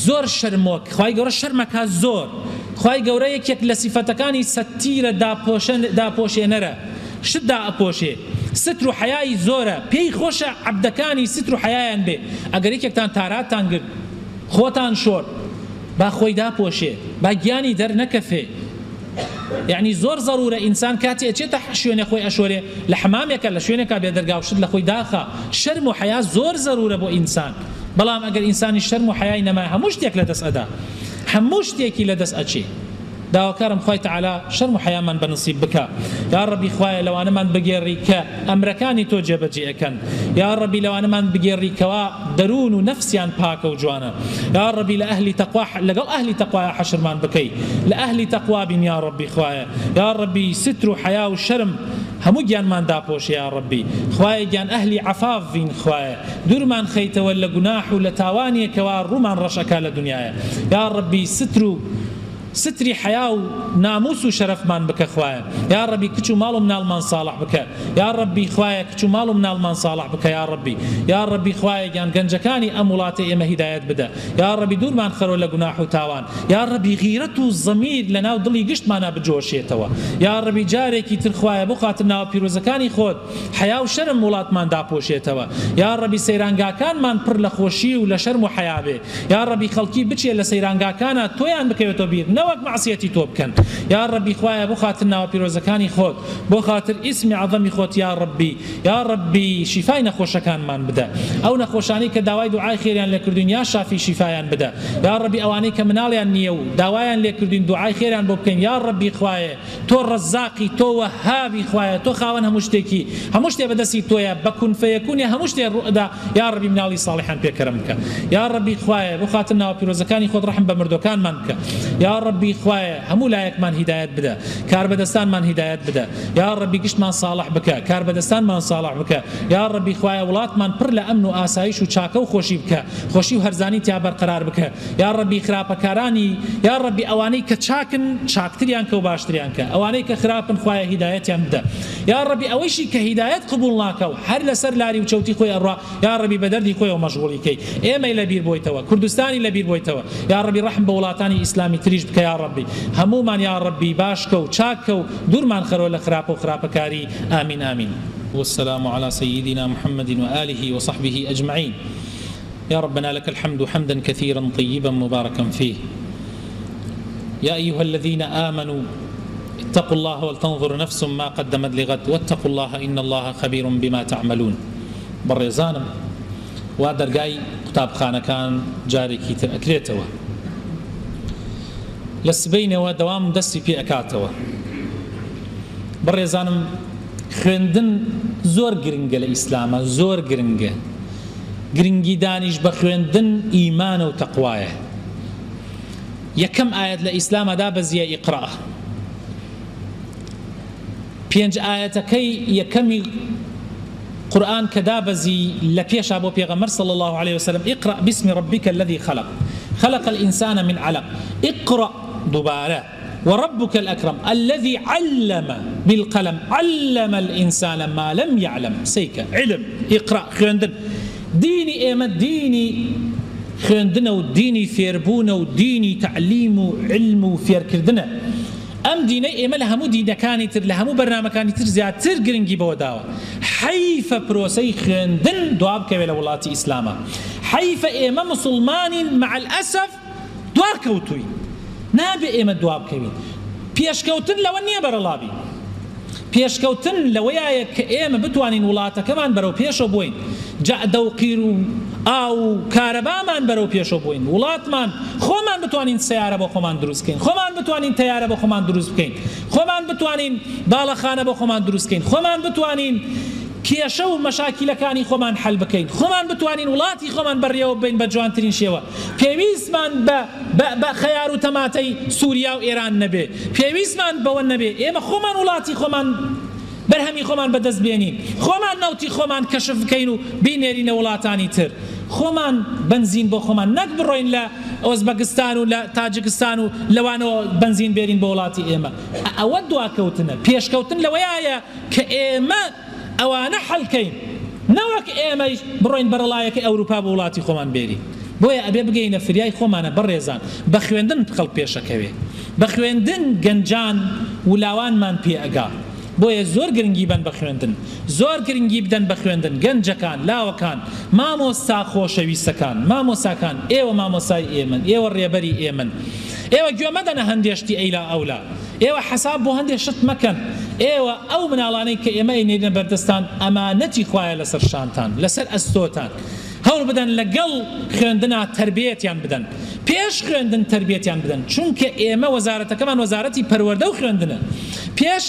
زۆر شەرمۆک خوای گەورە شەرمەکا زۆر خوای گەورە یەکێک لە سیفەتەکانی سەتیرە داپۆشێنەرە شت دائەپۆشێ ستر و حەیای زۆرە پێی خۆشە عەبدەکانی ستر و حەیایان بێ ئەگەر یەکێکتان تاراتان گرت خۆتان شۆرد با خۆی داپۆشێ با گیانی دەرنەکەفێ یەعنی زۆر زەرورە ئینسان کاتێ ئەچێتە شوێنێ خۆی ئەشۆرێ لە حەمامێکا لە شوێنێکا بێ دەرگا و شت لە خۆی داخا شەرم و حەیا زۆر زەرورە بۆ ئینسان بەڵام ئەگەر ئینسانیش شەرم و حەیای نەما هەموو شتێک لە دەست ئەدا هەموو شتێکی لە دەست ئەچێ داواکارم خوای تەعالا شەرم و حەیامان بە نسیب بکا یاڕەبی خوایە لەوانەمان بگێڕی کە ئەمرەکانی تۆ جێبەجێ ئەکەن یاڕەبی لەوانەمان بگێڕی کەوا دەروون و نەفسیان پاکە و جوانە یاڕەبی لە ئەهلی تەقوا لەگەڵ ئەهلی تەقوایا حەشرمان بکەی لە ئەهلی تەقوا بین یاڕەبی خوایە یاڕەبی ستر و حەیا و شەرم هەموو گیانمان داپۆشێ یاڕەبی خوایە گیان ئەهلی عەفاف بین خوایە دوورمان خەیتەوە لە گوناح و لە تاوانێ کەوا ڕوومان ڕەش ئەکا لە دونیایا یاڕەبی ستر و ستری حەیا و ناموس و شەرەفمان بکە خوایە یاڕەبی کچ و ماڵ و مناڵمان ساڵح بکە یاڕەبی خوایە کچ و ماڵ و مناڵمان ساڵح بکە یاڕەبی یاڕەبی خوایە گیان گەنجەکانی ئەم وڵاتەی ئێمە هیدایەت بدە یاڕەبی دوورمان خەرۆ لە گوناح و تاوان یاڕەبی غیرەت و زەمیر لەناو دڵی گشتمانا بجۆشێتەوە یاڕەبی جارێکی تر خوایە بۆ خاتر ناوە پیرۆزەکانی خۆت حەیا و شەرم وڵاتمان داپۆشێتەوە یاڕەبی سەیرانگاکانمان پڕ لە خۆشی و لە شەرم و حەیا بێ یاڕەبی خەڵکی بچێ لە سەیرانگاکانا تۆیان بکەوێتەوە بیر نەوەک. نەوەک مەعسیەتی تۆ بکەن یا ڕەبی خوایە بۆ خاتر ناوە پیرۆزەکانی خۆت بۆ خاتر ئیسمی عەزەمی خۆت یا ڕەبی یا ڕەبی شیفای نەخۆشەکانمان بدە ئەو نەخۆشانەی کە داوای دوعای خێریان لێ کردوین یا شافی شیفایان بدە یا ڕەبی ئەوانەی کە مناڵیان نییە و داوایان لێ کردوین دوعای خێریان بۆ بکەین یا ڕەبی خوایە تۆ ڕەزاقی تۆ وەهابی خوایە تۆ خاوەن هەموو شتێکی هەموو شتێ بەدەستی تۆیە بە کون فەیەکونی هەموو شتێ ڕوئەدا یا ڕەبی مناڵی ساڵحیان پێ کەرەم بکە یا ڕەبی خوایە بۆ خاتر ناوە پیرۆزەکانی خۆت ڕەحم بە مردوەکانمان بکە یا ڕەبی خوایە هەموو لایەکمان هیدایەت بدە کاربەدەستانمان هیدایەت بدە یا ڕەبی گشتمان ساڵح بکە کاربەدەستانمان ساڵح بکە یا ڕەبی خوایە وڵاتمان پڕ لە ئەمن و ئاسایش و چاکە و خۆشی بکە خۆشی و هەرزانی تیا بەرقەرار بکە یاڕەبی خراپەکارانی یاڕەبی ئەوانەی کە چاکن چاکتریان کە و باشتریان کە ئەوانەی کە خراپن خوایە هیدایەتیان بدە یاڕەبی ئەوەیشی کە هیدایەت قبوڵ ناکا و هەر لەسەر لاری و چەوتی خۆی ئەڕوا یاڕەبی بە دەردی خۆیەوە مەشغوڵی کەی ئێمەی لەبیر بۆیتەوە کوردستانی لەبیر بۆیتەوە یاڕەبی ڕەحم بە وڵاتانی ئیسلامی تریش بکە یاڕەبی هەموومان یاڕەبی باش کە و چاک کە و دوورمان خەرەوە لە خراپە و خراپەکاری آمین آمین. والسلام علی سیدنا محمد وآله وصحبه اجمعین. يا ربنا لك الحمد حمدا كثيرا طيبا مباركا فيه. يا أيها الذين آمنوا اتقوا الله ولتنظر نفس ما قدمت لغد واتقوا الله إن الله خبير بما تعملون. بەڕێزانم وا دەرگای قوتابخانەکان جارێکی تر ئەکرێتەوە لە سبەینەوە دەوام دەستی پێ ئەکاتەوە. بەڕێزانم خوێندن زۆر گرنگە لە ئیسلامە، زۆر گرنگە. گرنگیدانیش بە خوێندن ئیمانە و تەقوایە. یەکەم ئایەت لە ئیسلامە دابەزیە ئیقرا. پێنج ئایەتەکەی یەکەمی قورئان کە دابەزی لە پێشا بۆ پێغەمبەر صلی اللە علیه وسلم اقرأ باسم ربک الذی خلق خلق الانسان من علق اقرأ دوبارە وربک الاکرم الذی علم بالقلم علم الانسان ما لم یعلم سەیکە علم اقرأ خوێندن دینی ئێمە دینی خوێندنە و دینی فێربوونە و دینی تەعلیم و علم و فێرکردنە ئەم دینەی ئێمە لە هەموو دینەکانی تر لە هەموو بەرنامەکانی تر زیاتر گرنگی بەوە داوە حەیفە پرۆسەی خوێندن دوابکەوێ لە وڵاتی ئیسلاما حەیفە ئێمە موسڵمانین مع الاسف دواکەوتووین نابێ ئێمە دوابکەوین پێشکەوتن لەوە نیە بەرەڵا بین پێشکەوتن لەوەیایە کە ئێمە بتوانین وڵاتەکەمان بەرەو پێشەوە بۆین جادە و قیر و ئاو و کارەبامان بەرەو پێشەوە بۆین وڵاتمان خۆمان بتوانین سەیارە بۆ خۆمان دروست بکەین خۆمان بتوانین تەیارە بۆ خۆمان دروست بکەین خۆمان بتوانین باڵەخانە بۆ خۆمان دروست بکەین خۆمان بتوانین کێشە و مەشاکیلەکانی خۆمان حەل بکەین خۆمان بتوانین وڵاتی خۆمان بەڕێوە ببەین بە جوانترین شێوە پێویستمان بە بە بە خەیار و تەماتەی سوریا و ئێران نەبێ پێویستمان بەوە نەبێ ئێمە خۆمان وڵاتی خۆمان بەرهەمی خۆمان بەدەست بێنین خۆمان نەوتی خۆمان کەشف بکەین و بینێرینە وڵاتانی تر خۆمان بەنزین بۆ خۆمان نەک بڕۆین لە ئۆزبەگستان و لە تاجکستان و لەوانەوە بەنزین بێرین بۆ وڵاتی ئێمە ئەوە دواکەوتنە پێشکەوتن لەوەیایە کە ئێمە ئەوانە حەل کەین نەوەک ئێمەیش بڕۆین بەرەڵایەکەی ئەوروپا بۆ وڵاتی خۆمان بێرین بۆیە ئەبێ بگەینە فریای خۆمانە بەڕێزان بە خوێندن خەڵک پێشەکەوێ بە خوێندن گەنجان ولاوانمان پێ ئەگا بۆیە زۆر گرنگی بەن بە خوێندن زۆر گرنگی بدەن بە خوێندن گەنجەکان لاوەکان مامۆستا خۆشەویستەکان مامۆساکان ئێوە مامۆسای ئێمەن ئێوە ڕێبەری ئێمەن ئێوە گوێ مەدەنە هەندێ شتی ئەیلا ئەولا ئێوە حەساب بۆ هەندێ شت مەکەن، ئێوە ئەو مناڵانەی کە ئێمە ئەینێرینە بەردەستان ئەمانەتی خوایە لەسەر شانتان، لەسەر ئەستۆتان، هەوڵ بدەن لەگەڵ خوێندنا تەربیەتیان بدەن، پێش خوێندن تەربیەتیان بدەن، چونکە ئێمە وەزارەتەکەمان وەزارەتی پەروەردە و خوێندنە، پێش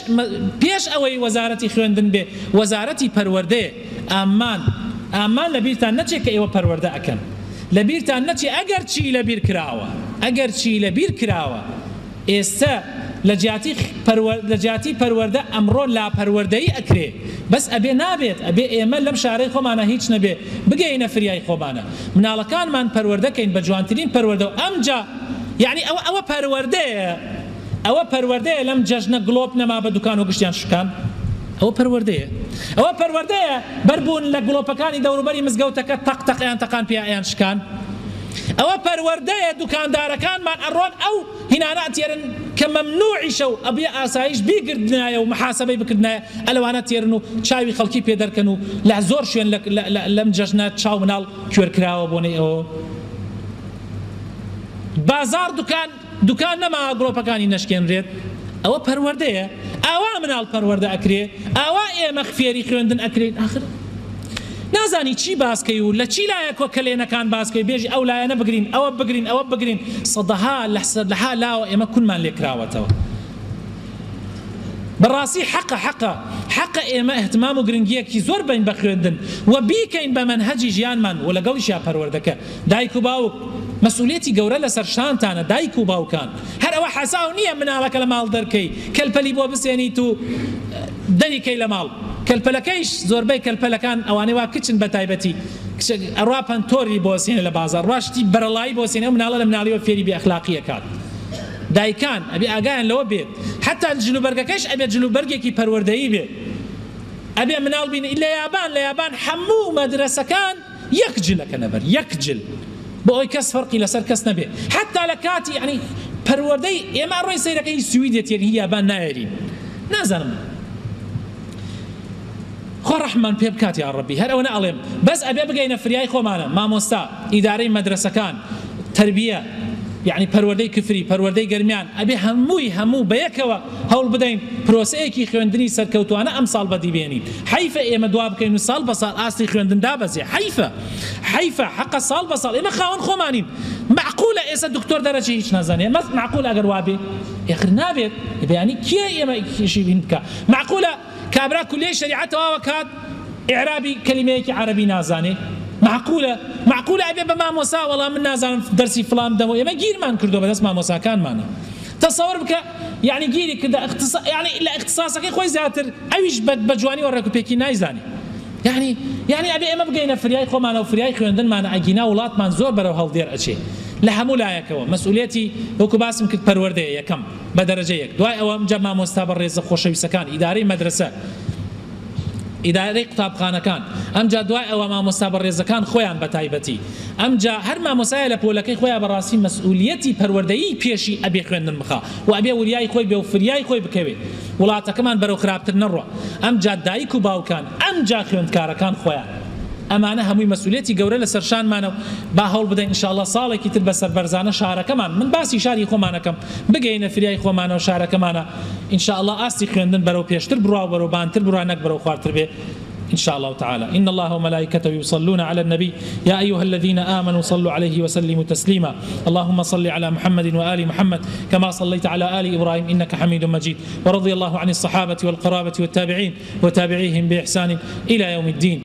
پێش ئەوەی وەزارەتی خوێندن بێ وەزارەتی پەروەردەیە، ئامان ئامان لەبیرتان نەچێ کە ئێوە پەروەردە ئەکەن، لەبیرتان نەچێ ئەگەرچی لەبیر کراوە، ئەگەرچی لەبیر کراوە. ئێستە لە جیاتی لە جیاتی پەروەردە ئەمڕۆ لاپەروەردەیی ئەکرێ بەس ئەبێ نابێت ئەبێ ئێمە لەم شارەی خۆمانا هیچ نەبێ بگەینە فریای خۆمانە مناڵەکانمان پەروەردە کەین بە جوانترین پەروەردە و ئەمجا یەعنی ئەوە ئەوە پەروەردەیە ئەوە پەروەردەیە لەم جەژنە گڵۆپ نەما بە دوکان و گشتیان شکان ئەوە پەروەردەیە ئەوە پەروەردەیە بەربوون لە گڵۆپەکانی دەوروبەری مزگەوتەکە تەق تەق ئەیان تەقان پیا ئەیان شکان ئەوە پەروەردەیە دوکاندارەکانمان ئەڕۆن ئەو هینانە ئەتێرن کە مەمنوعیشە و ئەبێ ئاسایش بیگردنایە و محاسەبەی بکردنایە ئەلەوانە تێرن و چاوی خەڵکی پێ دەرکەن و لە زۆر شوێن لەم جەژنە چاو مناڵ کوێر کراوە بۆنەی ئەوە بازاڕ دوکان. دوکان نەماوە گڵۆپەکانی نەشکێنرێت. ئەوە پەروەردەیە؟ ئاوا مناڵ پەروەردە ئەکرێ؟ ئاوا ئێمە فێری خوێندن ئەکرێین؟ ئاخر نازانی چی باس کەی و لە چی لایەک وە کەلێنەکان باس کەی بێژی ئەو لایەنە بگرین ئەوە بگرین ئەوە بگرین سەدەها لە سەدەها لاوە ئێمە کونمان لێ کراوەتەوە. بەڕاستی حەقە حەقە حەقە ئێمە ئیهتمام و گرنگیەکی زۆر بەین بە خوێندن و بیکەین بە مەنهەجی ژیانمان و لەگەڵیشیا پەروەردەکە دایک و باوک مەسئولیەتی گەورە لەسەر شانتانە دایک و باوکان هەر ئەوە حەساو نیە مناڵەکە لە ماڵ دەرکەی کەلپەلی بۆ بسێنیت و دەری کەی لە ماڵ کەلپەلەکەیش زۆربەی کەلپەلەکان ئەوانەی وا کچن بە تایبەتی کچە ئەڕوا پەنتۆری بۆ سێنێ لە بازاڕ ڕوا شتی بەرەڵایی بۆ سێنێ ئەو مناڵە لە مناڵیەوە فێری بێ ئەخلاقی ئەکات دایکان ئەبێ ئاگایان لەوە بێت حەتا جلوبەرگەکەش ئەبێ جلوبەرگێکی پەروەردەیی بێت ئەبێ مناڵ بینی لە یابان لە یابان هەموو مەدرەسەکان یەک جل ئەکەنە بەر یەک جل بۆ ئەوەی کەس فەرقی لەسەر کەس نەبێ حەتا لە کاتی یعنی پەروەردەی ئێمە ئەڕۆین سەیرەکەین هی سویدێ تێرین هی یابان نایەرین نازانم خوا ڕەحممان پێ بکات یاڕەبی هەر ئەوەنە ئەڵێم بەس ئەبێ بگەینە فریای خۆمانە مامۆستا ئیدارەی مەدرەسەکان تەربیە یەعنی پەروەردەی کفری پەروەردەی گەرمیان ئەبێ هەمووی هەموو بەیەکەوە هەوڵ بدەین پرۆسەیەکی خوێندنی سەرکەوتوانە ئەمساڵ بەدی بێنین حەیفە ئێمە دوا بکەین و ساڵ بە ساڵ ئاستی خوێندن دابەزێ حەیفە حەیفە حەقە ساڵ بە ساڵ ئێمە خاوەن خۆمانین مەعقولە ئێستا دکتۆر دەرەچێ هیچ نازانێ مەس مەعقولە ئەگەر وابێ ئێخر نابێت بەیانی کێ ئێمە ئیشی بین بکا مەعقولە کابرا کولیەی شەریعە تەواوە کات ئیعرابی کەلیمەیەکی عەرەبی نازانێ مەعقولە مەعقولە ئەبێ بە مامۆسا وەڵا من نازانم دەرسی فڵان بدەمەوە ئێمە گیرمان کردوە بەدەست مامۆساکانمانە تەسەوەر بکە یەعنی گیری کردە اختصا یەعنی لە اختصاصەکەی خۆی زیاتر ئەویش بە جوانی و ڕێک و پێکی نایزانێ یەعنی یەعنی ئەبێ ئێمە بگەینە فریای خۆمانە و فریای خوێندنمانە ئەگینا وڵاتمان زۆر بەرەو هەڵدێر ئەچێ لە هەموو لایەکەوە مەسئولیەتی وەکو باسم کرد پەروەردەیە یەکەم بە دەرەجە یەک دوای ئەوە ئمجا مامۆستا بەڕێزە خۆشەویستەکان ئیدارەی مەدرەسە ئیدارەی قوتابخانەکان ئەمجا دوای ئەوە مامۆستا بەڕێزەکان خۆیان بە تایبەتی ئەمجا هەر مامۆسایە لە پۆلەکەی خۆیا بەڕاستی مەسئولیەتی پەروەردەیی پێشی ئەبێ خوێندن بخا و ئەبێ وریای خۆی بێ و فریای خۆی بکەوێ وڵاتەکەمان بەرەو خراپتر نەڕوا ئەمجا دایک و باوکان ئەمجا خوێندکارەکان خۆیان ئەمانە هەمووی مەسئولیەتی گەورە لەسەر شانمانە و با هەوڵ بدەین ان شاء اللە ساڵێکی تر بە سەربەرزانە شارەکەمان من باسی شاری خۆمان ئەکەم بگەینە فریای خۆمانەوە شارەکەمانە ان شاء اللە ئاستی خوێندن بەرەو پێشتر بڕوا و بەرەو بانتر بڕوا نەک بەرەو خوارتر بێ ان شاء اللە تعالی ان اللە وملائکته یصلون علی النبی یا ایها الذین آمنوا صلوا علیه وسلموا تسلیما اللهم صل علی محمد وآل محمد کما صلیت علی آل ابراهیم انک حمید مجید ورضی اللە عن الصحابة والقرابة والتابعین وتابعیهم بإحسان الی یوم الدین.